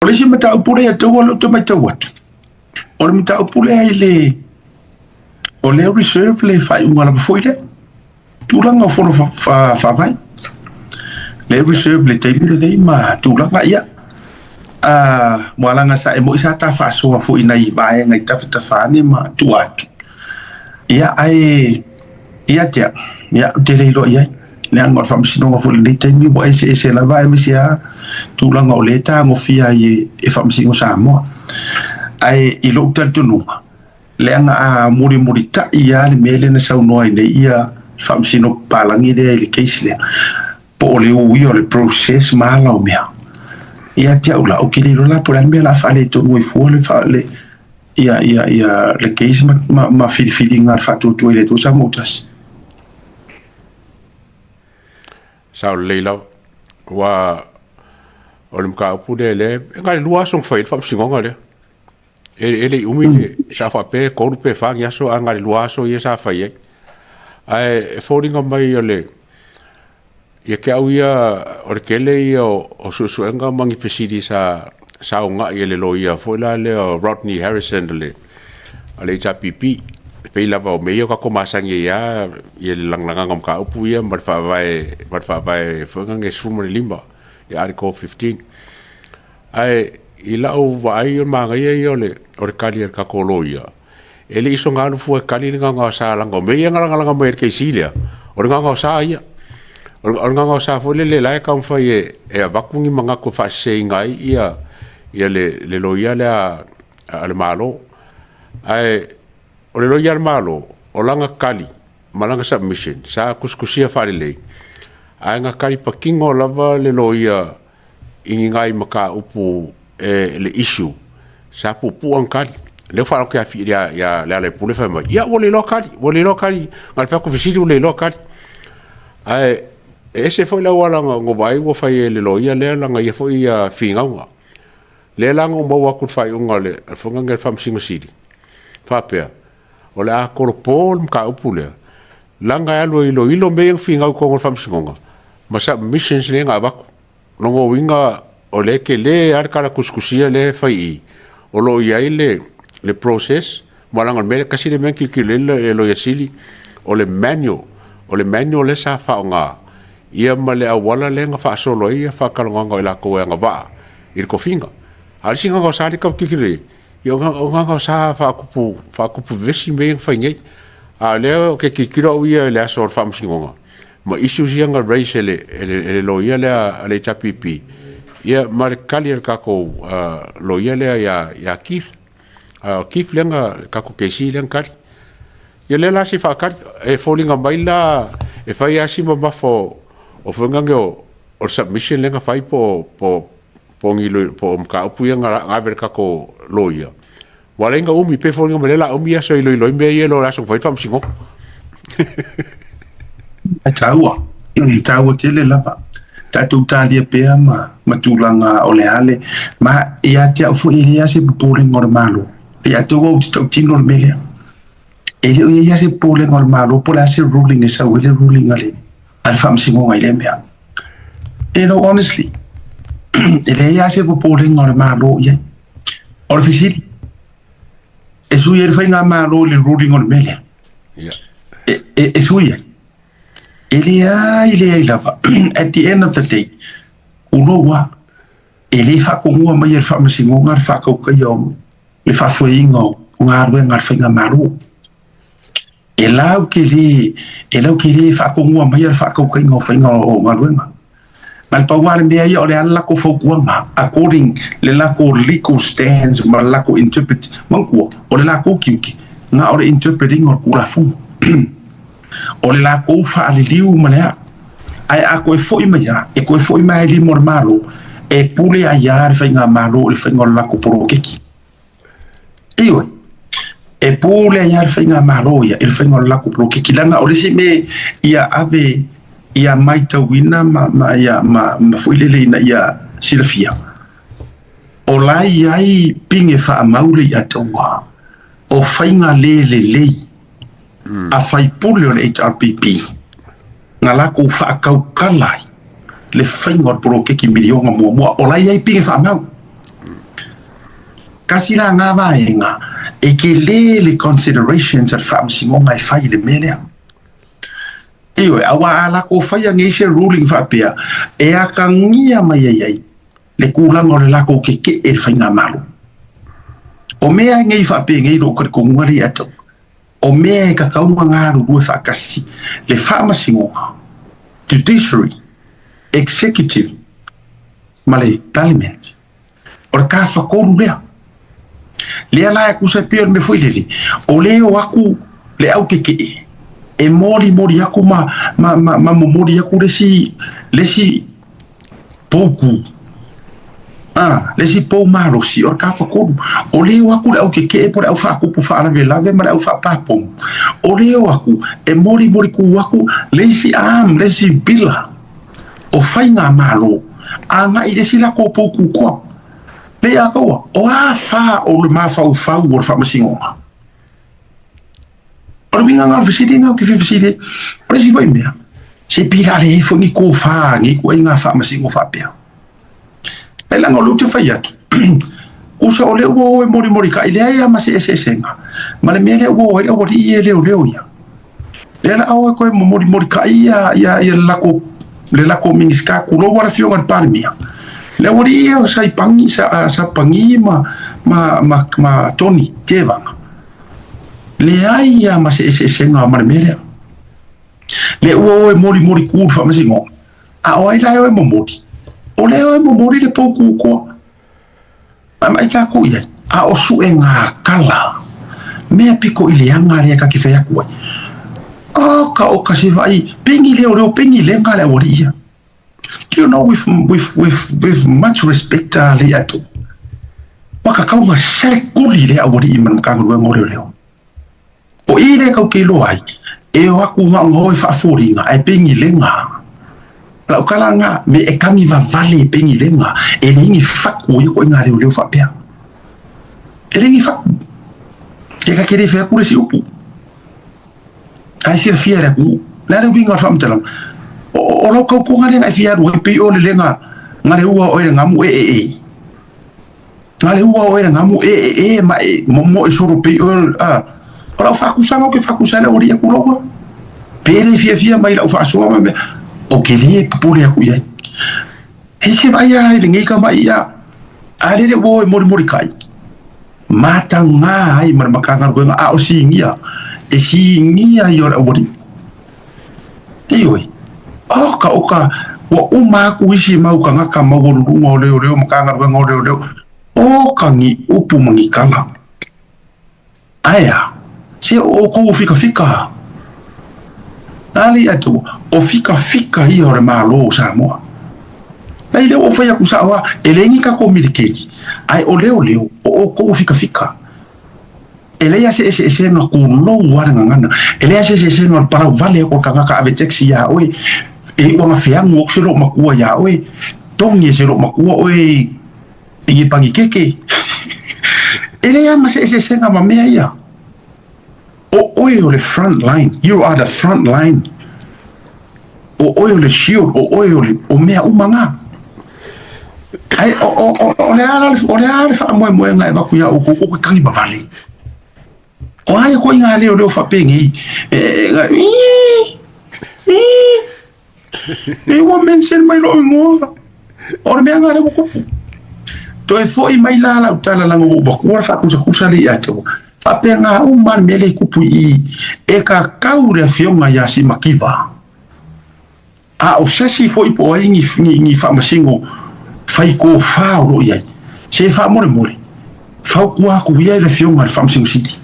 O le isi mataupu lea taua lea ou te matau atu, o le mataupu lea i le o lea reserve le faaiuga lava foi lea. Tulaga o fono faavae. Le reserve le taimi lenei ma tulaga ia. A moalaga sa e moi sa ta faasoa foi nai vaega i tafatafa ane ma tua atu. Ia ae ia te au, ia ou te le iloa i ai. Leaga o le faamasinoga foi i lenei taimi ua eseese lava aemaise lava tulaga o lea e tagofia ai e, e Faamasino Samoa. Ae i lou talitonuga, leaga a mulimulitai lava le mea lea na saunoa ai nei ia Faamasino Papalagi lea i le case lea, po o le uia o le process ma ala o mea. Ia te au la, ou te le iloa la po o le a le mea o le a faaletonu ai fua le, le, ia, ia, ia, le case ma, ma, ma filifiliga a le Faatuatua i le Atua Samoa Tasi. Sao lelei lava. Ua o le mataupu lea lea e na o le 2 aso na fai ai le faamasinoga lea. E le i umi le sa faapea e 3 pe 4 ni aso ae na o le 2 aso ia sa fai ai. Ae e foliga mai o le ia te au ia o le tele ia o suesuega ma ni fesili sa sa ogai e le loia foi la lea o Rodney Harrison o le a le HRPP. E pei lava o mea ia o tatou masani ai lava ia le lagalaga o mataupu ia ma le faavae ma le faavae foi lea 15, le Article 15. Ae i lau vaai o le manaia ia o le o le tali a le tatou loia, e le i soona alu fua e tali le gaogaosa leaga o mea ia na lagalaga mai e le kesi lea, o le gaogaosa ia. O le gaogaosa foi lele la e taumafai e e avatu ni manatu e faaseseina ai ia ia le le loia lea a le Malo. Ae o le loia a le Malo, o lana tali ma lana submission sa tusitusia faalelei, ae na tali patino lava le loia i ni nai mataupu e le issue sa puupuu ana tali. Lea ua faalogo atu ia ia Lealailepule fai mai, ia ua le iloa tali, ua le iloa tali, na o le fai atu fesili ua le iloa tali. Ae e ese foi le auala na vaai ua fai e le loia lea lana ia foi finauga. Lea la na ou maua atu i le faaiuga o le Fono lenei a le Faamasino Sili, faapea, o le a tolopo le mataupu lea, leaga e alu e iloilo mea ia na finau i totonu o le Faamasinoga ma submissions lea na avatu. O lona uiga o lea e tele lava le tala tusitusia lea e fai i i, o lo o i ai le, le process, ma leaga o le mea lea, tasi lea mea na tilotilo i ai le Loia Sili, o le manual, o le manual lea sa faaaoga ia ma le auala lea na faasolo ai faatalanoaga o i latou e agavaa i le tofiga. A o le isi gaogaosa lea e tau tilotilo i ai, ia o gaogaosa faatupu, faatupu vevesi mea ia na fai nei. A o lea ou te tilotilo au ia i le aso o le faamasinoga, ma issues ia na raise e le, e le, e le loia lea a le HRPP, ia ma le tali a le tatou loia lea ia, ia Keith. O Keith lea na, le tatou KC lea na tali. Ia lea la se faatali, e foliga mai la, e fai lava si mamafa o, o foi nane o, o le submission lea na fai po, po, po, ni, po o mataupu ia na ave i le tatou loia. Ua ala ai ona umi, pei foliga mai lea o le a umi aso e iloilo ai mea ia i lo le aso na fai ai le faamasinoga. E taua, e taua tele lava. Tatou talia pea ma, ma tulaga o le a le, ma ia te au foi e leai lava se popolega o le Malo. Ia te au ou te tautino le mea lea. E le o i ai lava se popolega o le Malo po o le a se ruling e sau ai le ruling a le, a le faamasinoga i lea mea. You know, honestly, e leai lava se popolega o le Malo i ai. O le fesili, e sui ai le faigamalo i le ruling o le mea lea? Yeah. E, e, e sui ai? E leai, leai lava. At the end of the day, uloa, e le faatonua mai e le faamasinoga le faataukaia o le faafoeina o galuega a le faigamalo. E lau te le, e lau te le faatonua maia le faatautaiga o faiga o galuega. Ma le pau lava le mea ia o le a le latou fautuaga according le latou legal stands ma le latou interpret, manatua o le latou tiute na o le interpret ina o le Tulafono. O le latou faaliliu ma le a. Ae a toe foi mai lava, e toe foi mai lava i lima o le Malo e pule ai lava le faigamalo i le faiga o le latou poloketi. Ioe, e pule ai lava le faigamalo ia i le faiga o le latou poloketi leaga o le isi mea ia ave ia maitauina ma, ma, ia, ma, ma foi lele ina ia silafia, o la e i ai pine faamau le ia taua o faiga le lelei a faipule o le HRPP na latou faataukala ai le faiga o le poloketi miliona muamua, o la e i ai pine faamau. Kasi la ngā vaega e telē le considerations a le Faamasinoga e fai i le mea lea. Ioe, auā a latou faia nei se ruling faapea, e atagia mai ai ai le tulaga o le latou keke'e i le faigamalo. O mea nei faapenei lou talitonuga lea ia te au, o mea e tatau ona galulue faatasi le Faamasinoga, Judiciary, Executive ma le Parliament. O le tafatolu lea. Lea la e tusa pei o le mea foi lele, o lea e o atu le au keke'e e molimoli atu ma, ma, ma, ma momoli atu le isi, le isi pouku, a, le isi pou malosi o le tafatolu. O lea e o atu le au keke'e po o le au faatupu faalavelave ma le au faapapomu, o lea e o atu e molimoli tu atu le isi arm, le isi pila o faigamalo agai i le isi latou pou kukoa. Lei a kaua, o a fa o le mafaufau o le Faamasinoga? O le uiga lena o le fesili lena ou te fia fesili ai. O le isi foi mea, se pei la leai foi ni tofa a nei ituaiga faamasino faapea. Ai leaga o lea ou te fai atu, tusa o lea ua o e molimolikai, leai lava ma se eseesega ma le mea lea ua o ai le aualii ia e leoleo ia. Lea la a o e toe molimolikai ia, ia, ia le latou, le latou Minisita, tulou lava le Afioga i le Palemia, le aualii ia o Saipangi, sa, Sapagi ma, ma, ma, ma Tony Tevaga, leai lava ma se eseesega ma le mea lea. Lea ua o e molimoli ku le Faamasinoga, a o ai la e o e momoli? O lea e o e momoli le pou kukoa. Maimai takou i ai, a o suʻega kala, mea piko i leaga lea ka te fai atu ai. Oh, ka o ka se vaai, pengi leo leo, pengi lenga le aualii ia. Do you know, with, with, with, with much respect, lei atu, ua kakau ma sekuli le aualii ma le Matagaluega o Leoleo. O i lea kau ke iloa ai, e o aku ngaonga oe faafoliga ae pengi lenga. Lau kala nga me e kagi vavale e pengi lenga, e leai ni faku o ia koʻi leoleo faapea. E leai ni faku. E ka ke le fai atu le isi upu. Ae silafia e le atunuu. Le a le uiga o le faamatalaga? O, o lau tautoga lea na e fia alu ai pei o le lega na le ua o oe le gamu e e e. Na le ua oe le gamu e e e ma e momo e solo pei o a. O lau faakusaga ou te faakusa ai le aualii atu lou a. Pe le fiafia mai lau faasoa ma mea, ou te le popole atu i ai. He ke vaai a i lenei tamaʻi a, a lele ua o e molimolikai. Matagā ai ma le Matagaluega a o sigia, e sigia ia o le aualii. Ioe, oka oka, ua uma aku isi mau tagata maualuluga o leoleo, Matagaluega o Leoleo, oka ni upu ma ni tala. Ae a, se o oukou o fikafika. Ali atu, o fikafika ia o le Malo o Samoa. Nei lea ua ou fai atu sao a, e leai ni tatou militeli, ae o leoleo, o oukou o fikafika. E leai a se eseesega tulou a le gagana, e leai a se eseesega o le palau vale atu o le tagata ave taxi iā oe, e iu ana feagu atu se loomatua iā oe, togi e se loomatua oe i ni pagikeke. E leai a ma se eseesega ma mea ia. O oe o le front line, you are the front line. O oe o le shield, o oe o le, o mea uma ngā. Ai, o, o, o, o le a la, o le a le faamoemoega e avatu iā outou, o ke kagi vavale. O a ia koʻi ngā leoleo faapenei, e, e, e, e, e ua mention mai lou igoa. O le mea ngā lea ua tupu. Toe foʻi mai la lau tala leaga ua ou avatua le faakusakusa lea ia te au. Faapea ngā uma le mea lea i tupu i i, e kakau le afioga iā Simakiva. A o sesi foi po o ai ni, ni, ni faamasino fai tofa o lo o i ai, se faamolemole, fautua atu ia i le Afioga i le Faamasino Sili.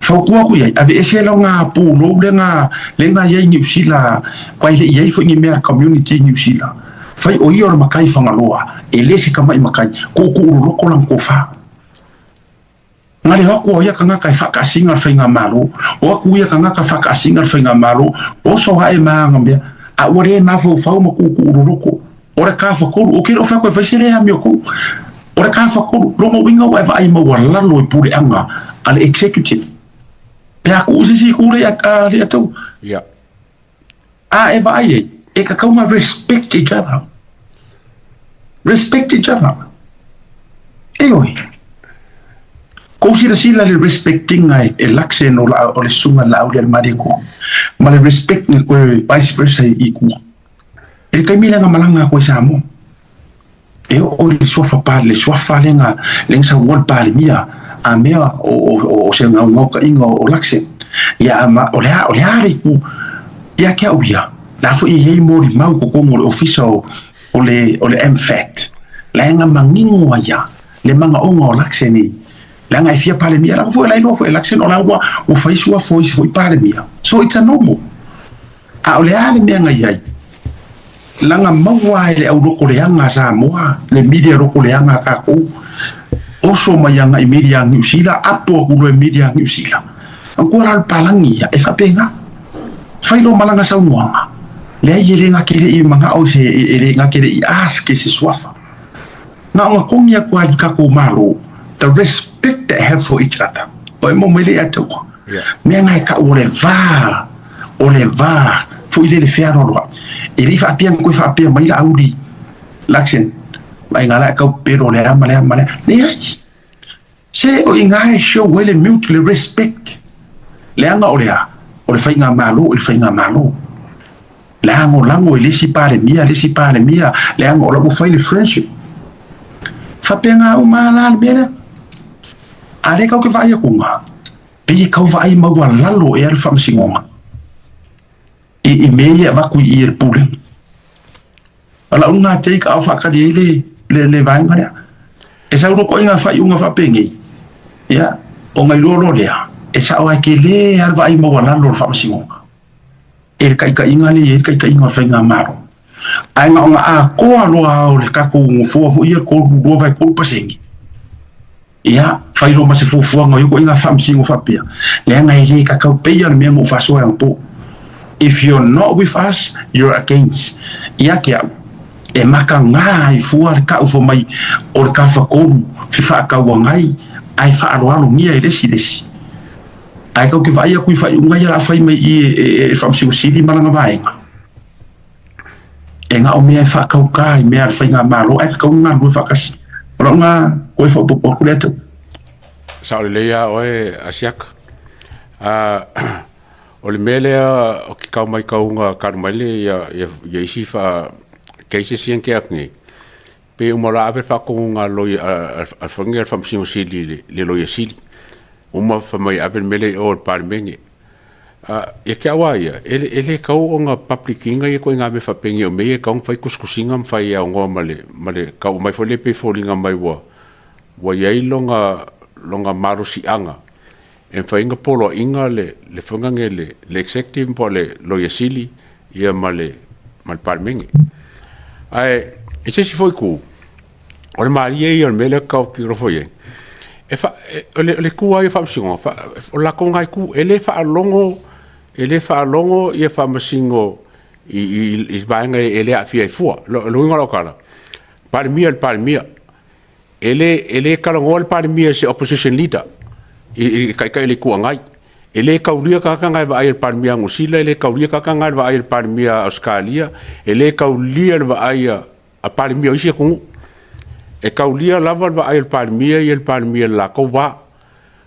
Fautua atu i ai, aveese lona pulou lea na i ai i Niu Sila, aua e le i i ai foi ni mea a le community i Niu Sila. Fai o ia o le matai Fagaloa, e le se tamai matai, tuutuu loloto lana tofa. Na le o atu o ia tagata e faakaasina le faigamalo, o atu ia tagata faakaasina le faigamalo, oso ae ma ana mea, a ua le mafaufau ma tuutuu loloto. O le tafatolu, ou te le o fai atu e fai se le amiotonu. O le tafatolu, lona uiga ua e vaai maualalo i puleaga a le executive. Pe a tuu se isi itu lea a le atau. Yeah. A e vaai ai, e tatau ona respect each other. Respect each other. Ioe. silasila le respectinga e Luxen o la o le susuga i le Laaulialemalietoa ma le respect na koe vice versa i tua. I le taimi lea na malaga atu ai Samoa, e oo i le suafa pa le suafa lea na lea na saunoa le Palemia a mea o se naunautaiga o Luxen. Ia ma o le a o le a le itu ia te au ia, la foi e i ai molimau i totonu o le ofisa o o le MFAT, la e na manino ai ia le manaoga o Luxen i leaga e fia Palemia, leaga foi o la e iloa foi e Luxen o la ua ua fai suafa o isi foi Palemia. So it's a normal. A o le a le mea na i ai? Leaga maua e le au lokoleaga a Samoa, le media lokoleaga a tatou, oso mai agai media a Niu Sila, apo atu loa e media a Niu Sila. Manatua la o le palagi ia, e faapena. Fai loa malaga saunoaga, leai e le gata e le i manao i se, e le gata e le i ask i se suafa. Na ona togi atu lava i le tatou Malo, the respect that have for each other. O e maua mai le ia te au. Mea na e tau o le va, o le va foi lele fealoaloai. E le i faapea na toe faapea mai Laauli Luxen, vaaiga la e tau pepelo le a ma le a ma le a. Leai. Se o i ina e show ai le mute le respect. Leaga o le a? O le faigamalo i le faigamalo. Lagolago i le isi Palemia, le isi Palemia, leaga o la ua fai le friendship. Faapena uma la le mea lea. A lea kau ke vaai atu nga, pei e kau vaai maualalo ea le faamasinoga i mea ia e avatu i i e le Pulega. O lau lena take a o faatali ai le, le, le vaega lea. E sau loa koe ngā whaiunga whaapenei, ia, o ngai loa loa lea, e sao ai ke le a le vaai maualalo o le faamasinoga. E le taitaiga lea e i ai le taitaiga o le faigamalo. Ae na ona atoa loa lava o le tatou nofoa foi ia 32.3%, ia, fai loa ma se fuafuaga o ia ituaiga faamasino faapea, leaga e le tatau peia le mea na ou faasoa anapo. If you're not with us, you're against. Ia te au, e mataga ai fua le tau fai mai o le tafatolu fefaatauagai ae faaaloalogia e le isi le isi. Ae tatou te vaai atu i faaiuga ia o le a fai mai i i e le Faamasino Sili ma lana vaega, e na o mea e faatauta i mea a le faigamalo ae tatau ona galulue faatasi. O lau lena toe faaopoopo atu lea tau. Sao lelei lava oe Asiata. O le mea lea o ke kau mai kauga kalu mai le ia ia isi fa cases ia ke atu nei. Pe uma la ave whakonga loi a a whangi al whamsingo sili le, le loia sili. Uma wha mai ave le mele o le parlemenge. Ia ke awa ia, e le, e le kau o ngā public inga ia ko i ngā me whapengi o me ia kau whai kuskusinga mwhai ia ngoa ma le, ma le kau mai fo le pe fōlinga mai ua, ua iai longa, longa marosianga. E whainga polo inga le, le whangange le, le executive po le loia sili ia ma le, ma le parlemenge. Ae, e se isi foi ku, o le malie ia o le mea lea kau ki rofo i ai. E wha, e, o le, o le ku ai whaamasingo, wha, o la ko ngai ku, e le whaalongo, e le whaalongo ia whaamasingo i, i, i vaenga e le aafia i fua. Lo, lo ingoa lau kala, Palemia le Palemia. E le, e le talanoa le Palemia i se opposition leader, i, i taitai o le Itu Agai. E le taulia tagata na e vaai a le Palemia a Niu Sila, e le taulia tagata na e vaai a le Palemia a Ausetalia, e le taulia le vaai a, a Palemia o isi atunuu. E taulia lava le vaai a le Palemia ia le Palemia i le latou va.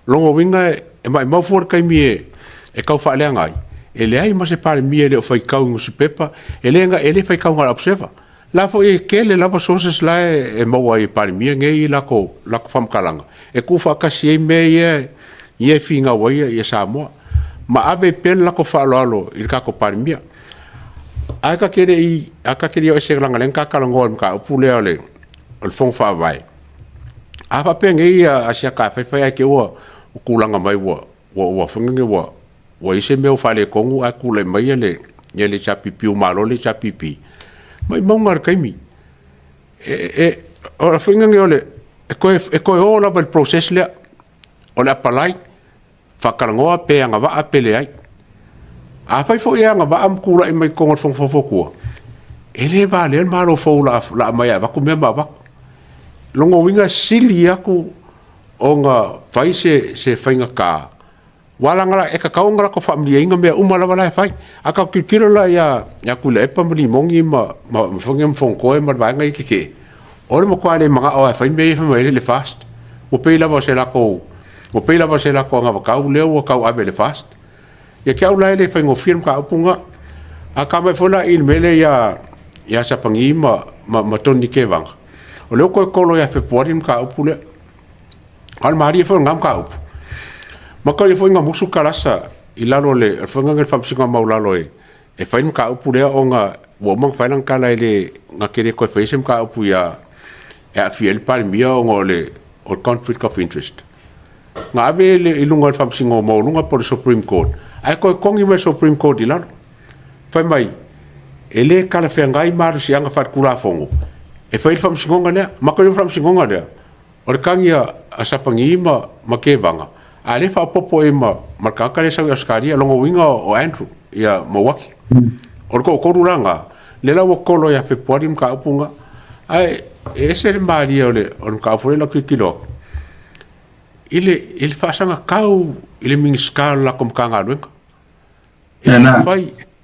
Lona uiga e maumau fua le taimi e tau faaleaga ai, e leai ma se Palemia e le o faitau i nusipepa, e le, e le faitau na o le Observer. La foi e tele lava sources la e maua ai e Palemia nei i lako, lako faamatalaga, e tuufaatasi ai mea ia, ia e finau ai ia Samoa. Ma ave pea le lako faaaloalo i le tatou Palemia. Ae ta te le i, a ta te le i o ese leaga lea na ta talanoa i le mataupu lea o le, o le Fono Faavae. A faapea nei a siaka e faifai ae te ua tulaga mai ua, ua, ua foi nei ua, ua i ai se mea ua faaletonu ae tulai mai ia le, ia le HRPP ua malo le HRPP, maumauga le taimi. E, e, o le foi nei o le, e toe, e toe o lava i le process lea, o le apalai, faatalanoa pe agavaa pe leai. Afai foi e agavaa ma tulai mai totonu o le Fono Faufautua, e le valea le Malo fou o le a aumai e avatu mea ma avatu. Lona uiga e sili atu ona fai se, se faigata, aua leaga e tatau ona latou faamalieina mea uma lava la e fai. A tatou tilotilo la ia, ia Tuilaepa ma Limoni ma, ma, ma Fono ma Fonotoe ma le vaega ia tetee, o le matua le manao lava e fai mea ia fai mai ai le FAST. Ua pei lava o se latou Ua pei lava o se lako anavatau lea ua tauave e le FAST. Ia te au la e le faigofie le mataupu lena. A ta omai foi la i le mea lea ia Sapagi ma Tony Tevaga, o lea ua toe tolo ia Fepuari le mataupu lea. A o le malie foi o lena mataupu, mataulia foi na musu Talasa i lalo o le faiga lea o le Faamasinoga Maualalo e fai le mataupu lea ona ua uma ona fai lana tala e le na te le toe faia se mataupu ia e aafia ai le Palemia ona o le conflict of interest. Na ave i luga o le Faamasinoga Maualuga po o le Supreme Court, ae toe togi mai le Supreme Court i lalo. Fai mai, e le talafeagai malosiaga faaletulafono e fai ai le faamasinoga lea. Matou le faamasinoga lea, o le tagi a Sapagi ma Tevaga, a lea e faaopoopo i ai ma le tagata lea e sau i Ausetalia, lona uiga o Andrew Mauaki. O le toatolu la lena, lea la ua tolo ia Fepuari le mataupu lena. Ae e ese le malie o le mataupu lea i lau tilotilo atu, i le faasagatau i le Minisita o le latou Matagaluega.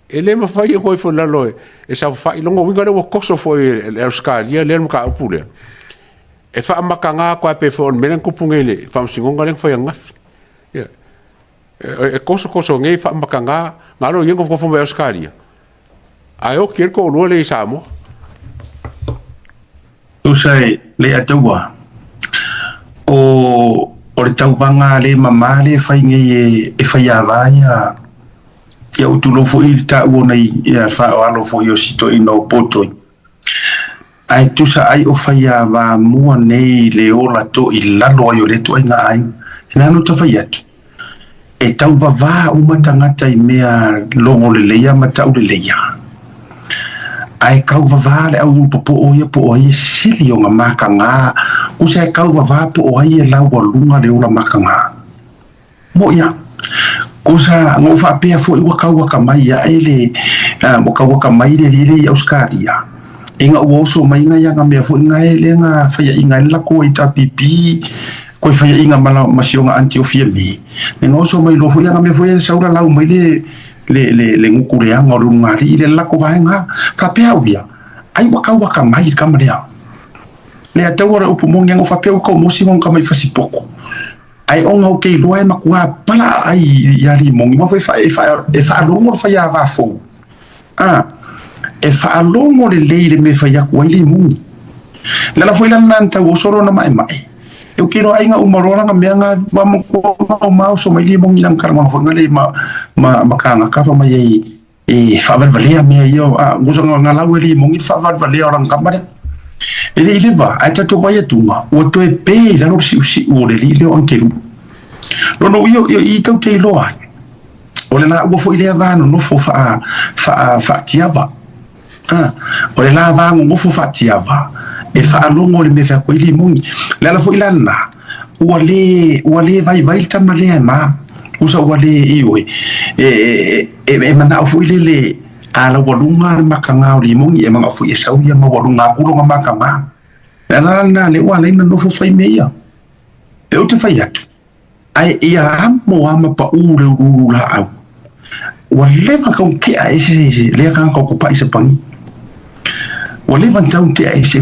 E le mafai ona o ifo i lalo e saofafai. Lona uiga lea ua toso foi e le Ausetalia lea le mataupu lea, e faamataga atu lava pei foi o le mea lea na tupu nei i le faamasinoga lea na fai ananafi. Ia, e toso nei faamataga, na alo ia nofonofo mai Ausetalia, ae oti ai le toalua lea i Samoa. Tusa e le ataua o le tauvaga le mamā le fai nei e faiava ia ia utulou foi le taua nei ia faaoalo foi o si toeaina o Potoi. Ae tusa ai o faiava mua nei le ola to'i lalo ai o le ituaiga aiga. E na ona tafai atu, e tauvavā uma tagata i mea logo leleia ma tauleleia. Ae kauvavā le au popoo ia po o ai e sili o ngā makanga, usa e kauvavā po o ai e laualuga le ola makanga. Mo ia, kusa ngō whaapea foi ua kauaka mai ia e le, ua kauaka mai le lile i Australia. E ngā ua oso mai ngā ia ngā mea foi ngā e le ngā whaia i ngā la ko i tā pipi, ko i whaia i ngā mana masionga antiofia me. E ngā oso mai lo foi ngā mea foi e saura lau mai le nguku le anga o le ngari i le lako vaenga. Whapea uia, ai ua kauaka mai i kama lea. Le ataua le upu mongi ngā whapea ua kau mosi ngā kama i fasipoko. Ai o ngau kei loa e makua pala ai i ali mongi ma foi e whaalongo le whai a wafou. E whaalongo le lei le me whai aku ai le mongi. Lala foi lana nā tau o soro na mai mai. E uki roa ai ngā umaroa ngā mea ngā wamoko mau so mai le mongi nang karanga whanga le ma ka ngā kafa mai ai e whawalwalea mea ia ngusa ngā lau e le mongi whawalwalea o ranga kamare. E le ilewa, ai tatou vai atunga, ua toe pē i lalo le siusiu o le alii lea o Ankeru. Lono ia i tau te iloa ai. O le la ua foi lea vā nonofo whaatiava. O le la vā nonofo whaatiava, e whaalongo le mea wheako i le mongi. Le ala foi lana, ua le vai vai le tama lea e mā. Usa ua le i oe. E mana au foi le a la walunga le makanga o le mongi e manga foi e sau ia ma walunga kulonga makanga. Le ala lana le ua leina nofo fai me ia. E o te fai atu. Ai ia amo ama pa u le uru la au. Ua leva kau ke a ese lea kanga kau kopa i se pangi. Ua leva tau ke a ese.